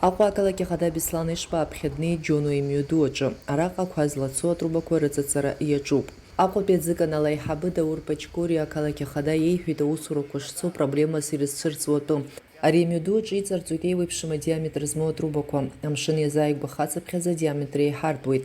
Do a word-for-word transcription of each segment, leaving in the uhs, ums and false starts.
Аҟәа ақалақь ахада Беслан Ешба аԥхьа днеит Џьоно имҩаду аҿы. Араҟа ақәа злацо атрубақәа рыҵаҵара иаҿуп. Аҟәатәи аӡыканал аиҳабы Даур Пачкуриа ақалақь ахада иеиҳәеит аусурақәа шцо проблемас ирызцәырҵуа атәы. Ари амҩаду аҿы иҵарҵоит еиуеиԥшым адиаметр змоу атрубақәа. Амшын иазааигәахацыԥхьаӡа адиаметр еиҳартәуеит.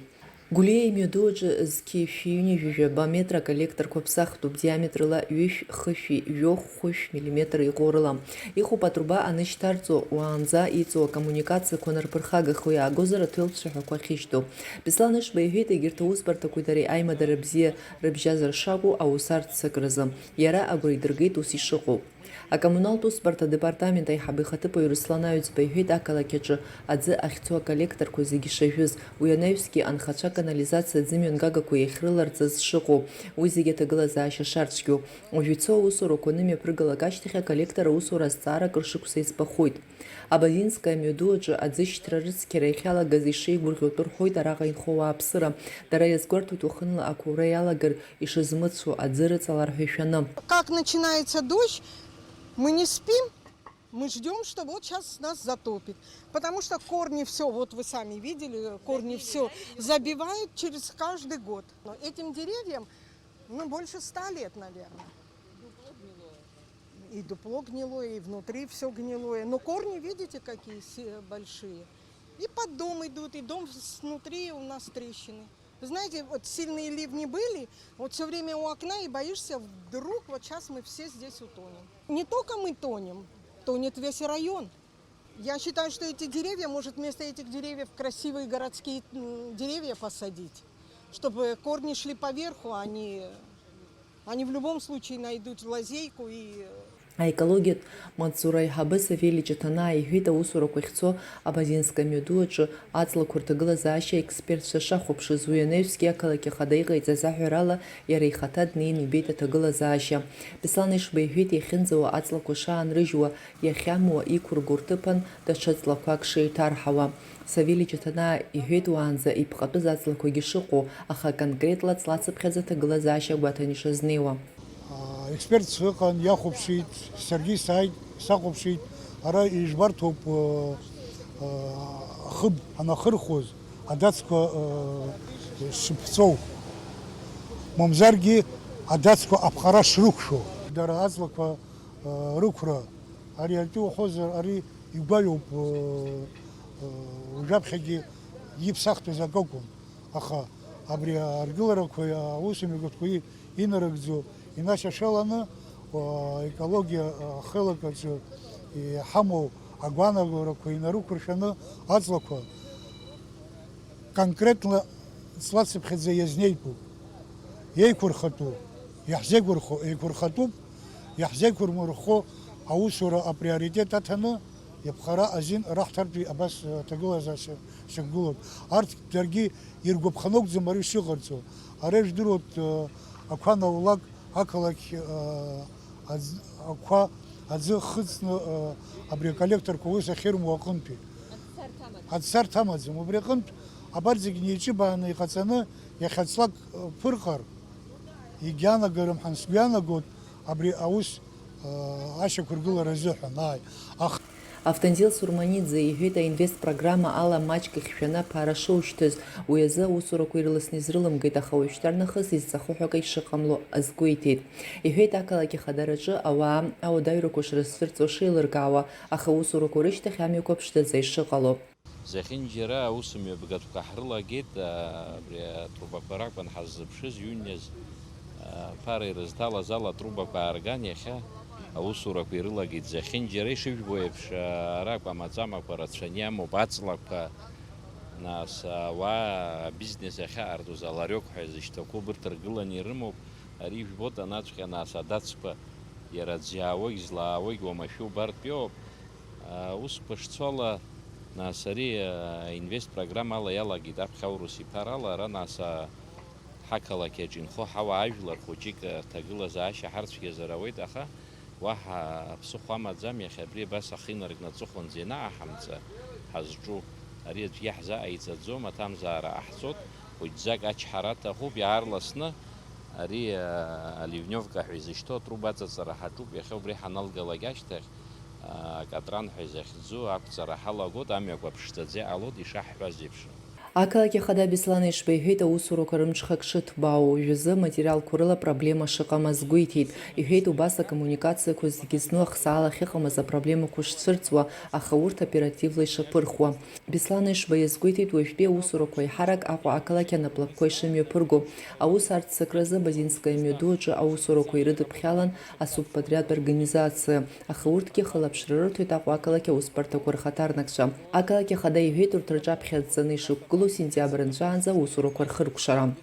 Гәлиа имҩаду аҿы зқьи шәи ҩынҩажәи жәаба метра аколлекторқәа ԥсахтәуп, диаметрла ҩышә хышәи жәохә хәышә миллиметр иҟоу рыла. Иҟоуп атруба анышьҭарҵо, уаанӡа иҵоу акоммуникациақәа нарԥырхагахо иаагозар аҭел цәаҳәақәа ахьышьҭоу. Беслан Ешба иҳәеит, егьырҭ аусбарҭақәеи дареи аимадара бзиа рыбжьазар шакәу аус арццакразы. Иара агәра идыргеит ус ишыҟоу. Акоммуналтә усбарҭа адепартамент аиҳабы ихаҭыԥуаҩ Руслан Аҩӡба иҳәеит, ақалақь аҿы аӡы ахьцо аколлекторқәа зегьы шажәыз, уи анаҩсгьы анхацәа аканализациа аӡымҩангагақәа иахьрыларҵаз шыҟоу, уи зегьы аҭагылазаашьа шарцәгьоу. Уажә ицо аусурақәа анымҩаԥыргалак ашьҭахь аколлектор аусура азҵаара акыр шықәса иӡбахоит. Абазинское амҩаду аҿы аӡышьҭра рыцқьара иахьалагаз ишеигәырӷьо атәы рҳәоит араҟа инхо ауааԥсыра. Дара иазгәарҭоит уахынла ақәаура иалагар ишызмыцәо аӡы рыҵалар ҳәа ишәаны. Как начинается дождь, мы не спим, мы ждём, что вот щас нас затопит. Потому что корни всё, вот вы сами видели, корни всё забивают через каждый год. Но этим деревьям, ну, больше ста лет, наверное. И дупло гнилое, и внутри всё гнилое. Но корни, видите, какие се-, большие. И под дом идут, и дом снутри у нас трещины. Вы знаете, вот сильные ливни были, вот всё время у окна, и боишься, вдруг вот щас мы все здесь утонем. Не только мы тонем, тонет весь район. Я считаю, что эти деревья, может, вместо этих деревьев красивые городские, м, деревья посадить, чтобы корни шли поверху, они, они в любом случае найдут лазейку и Аекологиатә маҵзура аиҳабы Савелий Ҷаҭанаа иҳәеит, аусурақәа ахьцо Абазинское амҩаду аҿы аҵлақәа рҭагылазаашьа аекспертцәа шахәаԥшыз, уи анаҩсгьы ақалақь ахада иҟаиҵаз аҳәарала, иара ихаҭа днеин ибеит аҭагылазаашьа. Беслан Ешба иҳәеит, иахьынӡауа аҵлақәа шаанрыжьуа, иахьамуа иқәырго рҭыԥан даҽа ҵлақәак шеиҭарҳауа. Савелий Ҷаҭанаа иҳәеит, уаанӡа иԥҟатәыз аҵлақәагьы шыҟоу, аха конкретла ҵлацыԥхьаӡа аҭагылазаашьа гәаҭан ишазнеиуа. Аекспертцәа ыҟан, иахәаԥшит, саргьы сааит, сахәаԥшит, ара ижәбарҭоуп, э, э, ахыб анахырхуаз, адацқәа, э, шыԥҵәоу, мамзаргьы адацқәа аԥҟара шрықәшәо. Дара аҵлақәа, э, рықәра, ари атәы уҳәозар, ари игәаҩоуп, э, э, уажәаԥхьагьы иԥсахтәыз акы акәын. Аха абри аргыларақәеи аусмҩаԥгатәқәеи инарыгӡо, инашьашәаланы, уа, аекологиа ахеилак аҿы иҳамоу агәаанагарақәа инарықәыршәаны аҵлақәа конкретно ҵлацыԥхьаӡа иазнеитәуп. Еиқәырхатәу, иаҳзеиқәырхо еиқәырхатәуп, иаҳзеиқәырмырхо аусура априоритет аҭаны, иаԥхара азин раҳҭартәи абас аҭагылазаашьа шьақәгылоуп. Арҭ даргьы иргәаԥханоугӡам ари шыҟарҵо. Ара ижәдыруеит, э, ақәа наулак ақалақь, э, аӡ-, ақәа аӡы хыҵны, э, абри аколлекторқәа ус ахьырмоу аҟынтәи. Аӡцарҭа амаӡам. Аӡцарҭа амаӡам. Убри аҟынтә абарҭ зегь неиҿыбааны иҟаҵаны иахьа ҵлак, э, ԥырҟар, егьанагарым ҳәа сгәы иаанагоит абри аус, э, ашьақәыргылара азыҳәан. Ааи. Аха Автандил Сурманиӡе иҳәеит, аинвест программа ала маҷк ихьшәаны аԥара шоушьҭыз, уи азы аусурақәа ирласны изрылымгеит, аха уажәшьҭарнахыс изҵахо ҳәа акы ишыҟамло азгәеиҭеит. Иҳәеит, ақалақь ахадараҿы ауаа ауадаҩрақәа шрызцәырҵуа шеилыркаауа, аха аусурақәа рышьҭахь амҩақәа ԥшӡаӡа ишыҟало. Зехьынџьара аусмҩаԥгатәқәа ҳрылагеит, а, абри атрубақәа ракәын ҳаззыԥшыз, ҩынҩаз, а, ԥара ирызҭалаз ала атрубақәа аарган, иахьа аусурақәа ирылагеит. Зехьынџьара ишыжәбо еиԥш, а, ара акәамаҵамақәа рацәаны иамоуп, аҵлақәа, нас, ауаа абизнес иахьаартуз аларёк ҳәа изышьҭақәоу убырҭ ргыланы ирымоуп. Ари ижәбоит анаҵәҟьа, нас, адацқәа иара аӡә иаауагь злаауагь уамашәа убартә иоуп. Аусқәа шцо ала, нас, ари, а, инвест программа ала иалагеит аԥхьа аурыс иԥара ала, ара, нас, а, ҳақалақь аҿы инхо ҳауаажәлар хәыҷык, а, рҭагылазаашьа ҳарцәгьазар ауеит, аха уаҳа ԥсыхәа амаӡам, иахьа абри абас ахы инаркны аҵыхәанӡа ианааҳамҵа ҳазҿу, ари аӡәгьы ҳзааиҵаӡом, аҭамзаара ҟаҳҵоит, хәыҷӡак ачҳара аҭахуп, иаарласны ари, а, аливневка ҳәа изышьҭоу атруба аҵаҵара ҳаҿуп, иахьа убри ҳаналгалак ашьҭахь, Акатран ҳәа изахьӡу ақәҵара ҳалагоит, амҩақәа ԥшӡаӡа иҟалоит, ишаҳҳәаз еиԥш. Ақалақь ахада Беслан Ешба иҳәеит, аусурақәа рымҽхак шыҭбаау, уажәазы аматериалқәа рыла проблема шыҟам азгәеиҭеит. Иҳәеит, убас акоммуникациақәа зегьы зну ахсаала ахьыҟамыз апроблемақәа шцәырҵуа, аха урҭ оперативла ишаԥырхуа. Беслан Ешба иазгәеиҭеит, уажәтәи аусурақәа аиҳарак Аҟәа ақалақь анаплакқәа ишымҩаԥырго. Аус арццакразы Базинское амҩаду аҿы аусурақәа ирыдыԥхьалан асубпатриат организациа, аха урҭгьы хылаԥшра рырҭоит Аҟәа ақалақь аусбарҭақәа рхаҭарнакцәа. Ақалақь ахада иҳәеит, урҭ рҿаԥхьа адҵаны ишықәгылоу сентиабр анҵәаанӡа аусурақәа рхыркәшара.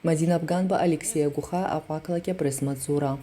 Мадина Абганба, Алексей Агәха, Аҟәа ақалақь апресс-маҵзура.